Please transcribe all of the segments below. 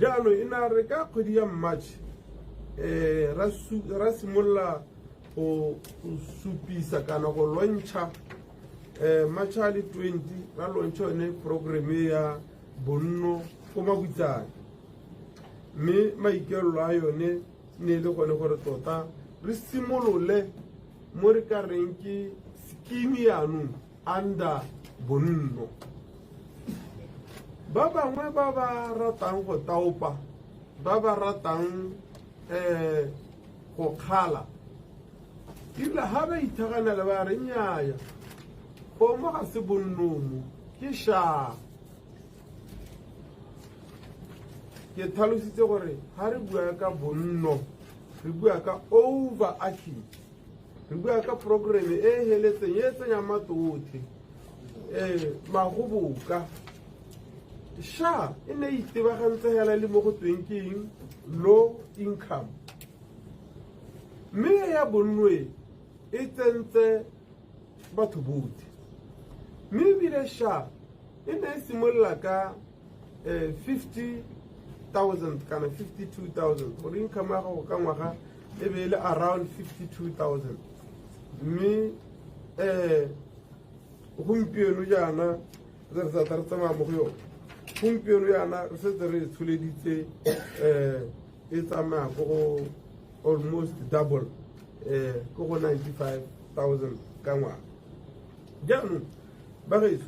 Jaanong e na re ka kgwedi ya March ra simolola go supisa kana go launcha March a le 20, ra launcha yone program ya Bonno ko Mabutsane, mme maikaelelo a yone ne e le gone gore tota re simolole mo re ka reng ke scheme yaanong under Bonno. Ba bangwe ba ba ratang go taopa, ba ba ratang go kgala, ebile ga ba ithaganela ba re nnyaya, gomo ga se bonnomo, ke sha. Ke tlhalositse gore ga re bua ka Bonno, re bua ka overarching, re bua ka program e e heletseng e tsenyang matlo otlhe magoboka. Sha e ne e itebagantse hela le mo go tweng ke eng, low income, mme ya Bonno e e tsentse batho botlhe. Mme ebile sha e ne e simolola ka 50,000 kana 52,000, gore income ya gago ka ngwaga e be e le around 52,000. Mme gompieno jaana re sa tla re tsamaya mo go yone. Gompieno jaana re setse re e tsholeditse, e tsamaya ko go almost double, ko go 95,000 ka ngwaga. Jaanong bagaetsho,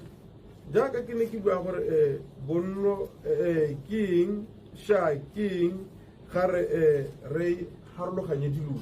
jaaka ke ne ke bua gore Bonno ke eng, sha ke eng, ga re re harologanye dilo.